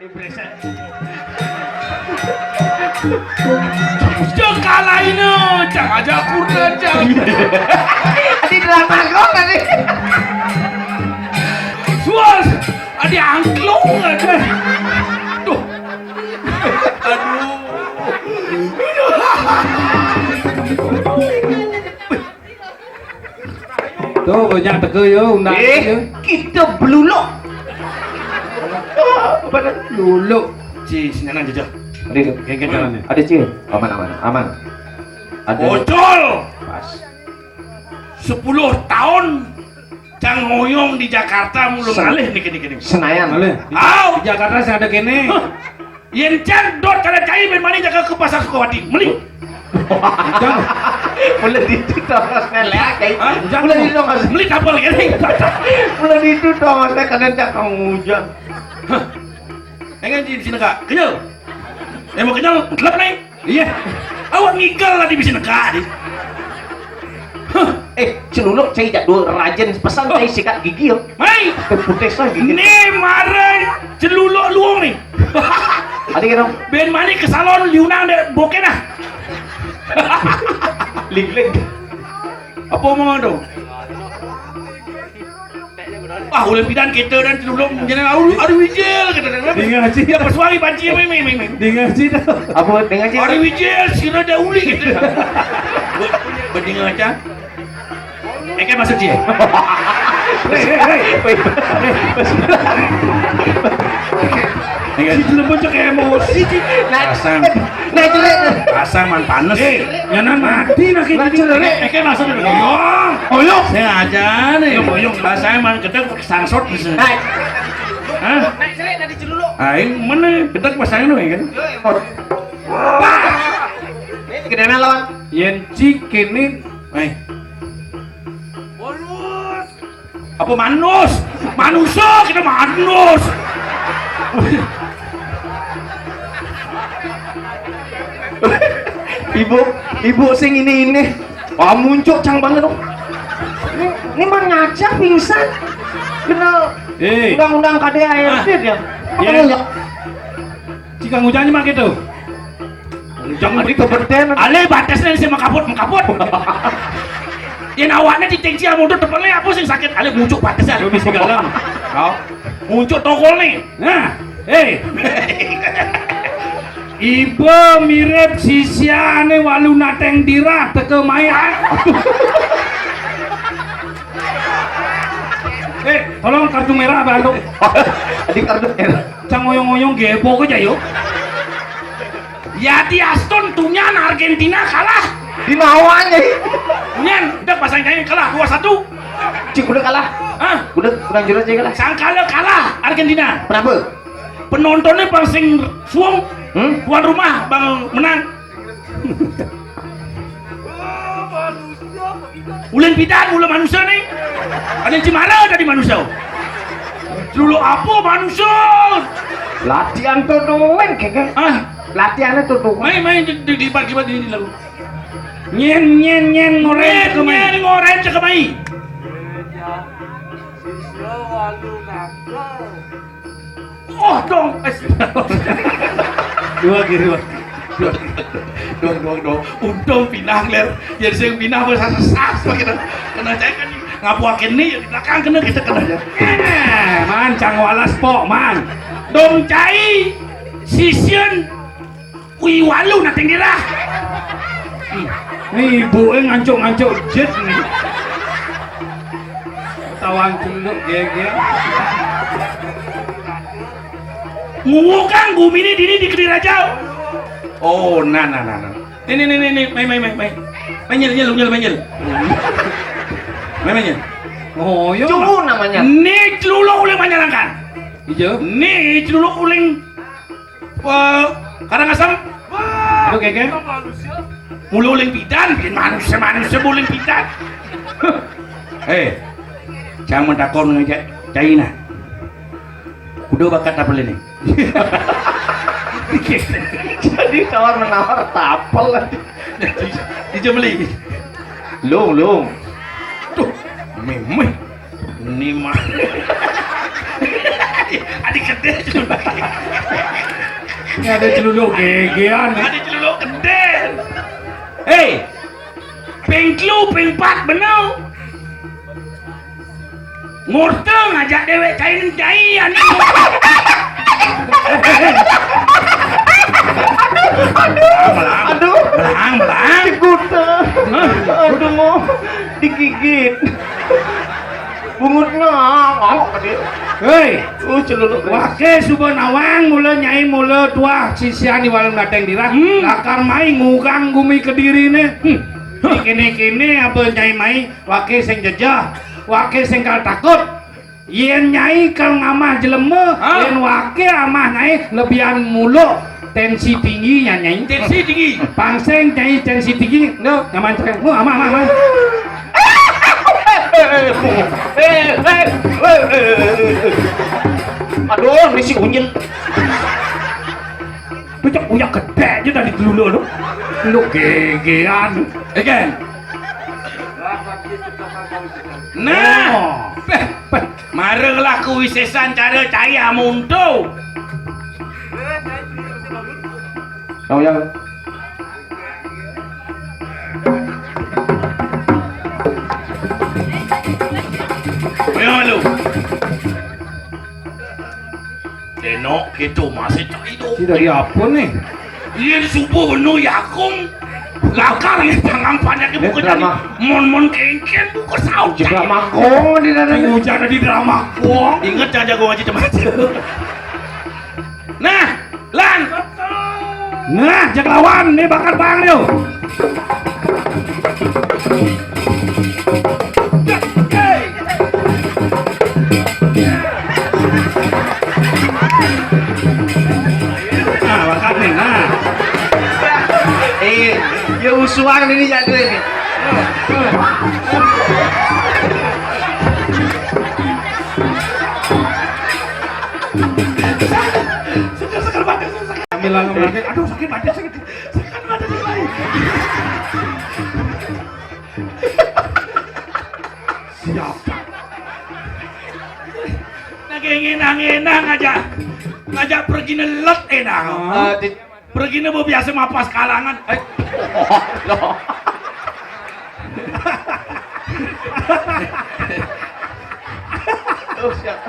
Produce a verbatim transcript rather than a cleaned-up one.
Cek kalaina, cang aja purna, cang. Di dalam mangkok tadi. Suas, adi angklung aja. Duh. Aduh. Tuh, banyak teka ya, undang Eh, ya. Kita beluluk. Apa dah? Luluk. Ci, sini aja. Ada tu. Kayak jalannya. Ada, Ci. Aman, aman, aman. Ada. Bocol. Pas. Sepuluh tahun cang ngoyong di Jakarta mulu Sen- ngalih niki niki niki. Senayan. Ngalih. Au. Di Jakarta sing ada kene. Hah. Yén cang dot kada cai bén mani jaga ka Pasar Sukawati. Meli. Ujan. Mula ditu tongos nélé kai. Hah? Ujan. Mula ditu tongos. Meli tapel kéné. Mula ditu tongos téh kadén cakang ujan. Hah. Enggak di sini, Kak. Kenyal. Eh, mau kenyal, gelap nih. Iya. Awak ngigel tadi di sini, Kak. Hah. Eh, celuluk cai jadul rajin pesan cai sikat gigi ya. Mai. Putih sah gigi. Né mara celuluk luung né. Adi kira. Bén mani ke salon liunang dek bokeh dah. Ling-ling. Apa omong tu? Ah, ulih pidan kita dan celuluk jadi ari, ari wijil kita dan. Dengar sih. Dia pesuai banci mai mai mai mai. Dengar sih dah. Apa dengar sih? Ari wijil sira dah uli kita. Bedinga aja. Eke masuk cie. Hei, hei, hei. Weh. Itu lembut cek emosi. Pasang. Nah, jelek. Pasang man panas. Eh, nyanan mati nak ini. Nah, jelek. Eke masuk. Oyong. Oyong. Saya aja nih. Oyong, oyong. Pasang man gedeg sangsot bisa. Nah. Hah? Nah, jelek tadi celuluk. Aing mana gedeg pasang nu ya kan? Yo, emot. Wah. Ini gedéna lawan. Yén cik kéné. Eh. Apa manus? Manusa kita manus. Ibu, ibu sing ini ini. Wah, muncul cang banget dong. Ini, ini mah ngaca pingsan. Kena Eh. Undang-undang K D A R T Ah. dia. Apa Iya. Ngajak? Jika ngujannya mah gitu. Jangan Adi kebeden. Ale batasnya sih mengkaput, mengkaput. Yén awakné titik sia mundur tepelé apa sing sakit? Ale muncuk batasnya. Lu mesti galang. Kau muncuk tokol nih. Nah, hei. Iba mirip sisiané Walu Naténg Dirah teka mai. Eh, tolong kartu merah, Abah, lu. Di kartu merah. Cang ngoyong-ngoyong gebok aja, yuk. Yadi Aston tunyan Argentina kalah. Di mawanya. Nyan, udah pasang kain kalah dua satu. Cik udah kalah. Hah? Udah kurang jelas aja kalah. Sangkala kalah Argentina. Kenapa? Penontonnya paling sing suung. Hmm? Tuan rumah bang menang. Ulin pidan, ulin manusia nih. Ada yang cemara tadi manusia. Dulu apa manusia? Latihan tuh doang, kagak. Ah, latihannya tuh doang. Main, main di, di, di, di, di, di lalu. Nyen, nyen, nyen, ngoren Nyen, cekemai. Nyen, ngoren cekemai. Siswa walu nakal. Oh, dong. Eh, dua kiri, dua. Dua, dua, dua, dua. Untung pindah, Ler. Ya, sing pindah, bos, satu sas, kita. Kena cai kan, ngapuakin nih, di belakang kena, kita kena. Eh, man, cang walas, pok, man. Dong cai, sisieun, Ui Walu Naténg Dirah. Hmm. Nih ibuke ngancuk-ngancuk jet nih. Tawang cunduk gege. Nguwukang gumine dini di Kediri Raja. Oh, nah, nah, nah, nah. Nih, nih, nih, nih, nih, mai, mai, mai, mai. Mai nyel, nyel, nyel, mai nyel. Mai, mai nyel. Oh, iya. Culu namanya. Nih celuluk uling Panjalangkan. Iya. Nih celuluk uling Wah, Karangasem. Aduh, keke. Mulu uling pidan, bikin manusia-manusia uling pidan. Eh, jangan mentakon ngajak China. Kudu bakat apa ini? Jadi tawar menawar tapel. Dijemeli. Lung, lung. Tuh, memeh. Ini mah. Adik gede. Ada celuluk gegean. Ada celuluk gede. Hei, ping telu, ping pat beno. Murte ngajak dewek cai, cai anu. Aduh, aduh, aduh, belang, belang. Cekuta. Hah? Aduh, mau digigit. Bungutnya, ngomong ke dia. Hei, uh, celuluk. Wake suba nawang mula nyai mula tuah sisian di walem dateng dirah. Hmm. Lakar mai ngugang gumi Kediri ne. Hmm. Kene-kene apa nyai mai, wake sing jejeh, wake sing kal takut. Yen nyai kal ngamah jelema, hah? Yen wake amah nyai lebihan muluk tensi tinggi nya nyai. Tensi tinggi. Pangseng nyai tensi tinggi. No, nyaman cekek. No, amah, amah, amah. Aduh, misi unyil. Becak uyak gedek aja tadi dulu lo. Lu gegean. Again. Nah, oh. Peh, peh, mara ngelaku wisesan cara cai amuntu. Kau yang Ayo lu. Denok gitu masih tak hidup. Ini dari apa nih? Iya, subuh bener ya, Kung. Lakar ya, tangan panjangnya. Dia buka drama. Jadi mon-mon kengken, buka saut. Juga makong di dadanya. Hujan di drama. Wong. Ingat, jangan jago ngaji macam-macam. Nah, lan. Nah, jak lawan nih, bakar bang yo. Nah, bakat nih, nah. Eh, ya usuan ini jadul ini. Seger, seger badan, seger. Sambil lalu lagi, aduh, sakit badan, sakit. Sakit badan, sakit. Siapa? Nah, kayak ngenah-ngenah ngajak, ngajak pergi nelet enak. Eh, di- Pergi nebo biasa mapas kalangan. Eh. Loh. Oh, siap.